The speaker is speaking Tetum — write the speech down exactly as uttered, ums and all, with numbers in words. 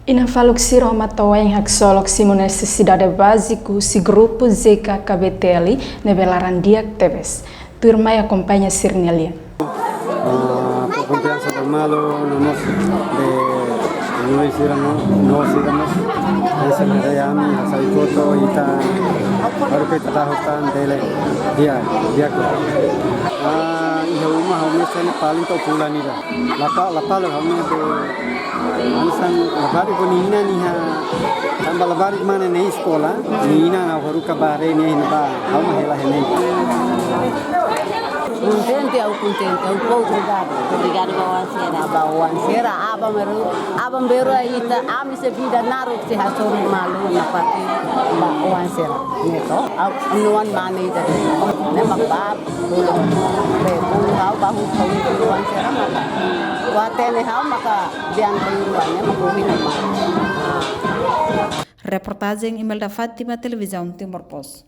Inan faluk sira ho matan-oin haksolok simu nesesidade báziku husi grupu J K K B T L ne'ebé laran di'ak tebes. Tuirmai akompaña sira-nia lian. Ah, ho konfiansa ba malu no mós de noi sira no, no sira no. Esa na ami hasai foto ita baru kita tahu tan dele dia dia ko. Ah, iha uma hau mesen paling to pula nira. Lapa lapa lo hau mesen. Hanesan labarik ho nia inan iha, tanba labarik mane ne'e eskola, nia inan ha'u haruka ba haree nia inan ba, ha'u mak hela iha ne'e. Kontente, ha'u kontente, ha'u fó obrigadu. Obrigadu ba oan sira. Ba oan sira, aban-bainrua, aban-bainrua ita, ami sei vida naruk sei hasoru malu na parte ba oan sira. Ne'e to, ha'u, ami-nia oan mane ida. Ne'e mak ba, bolu, be, bolu ha'u ba ha'u, ha'u-nia oan sira maka. Kua tene ha'u maka, dian bolu oan ne'e mak ohin maka. Reportajen Imelda Fátima, Televizaun Timor Post.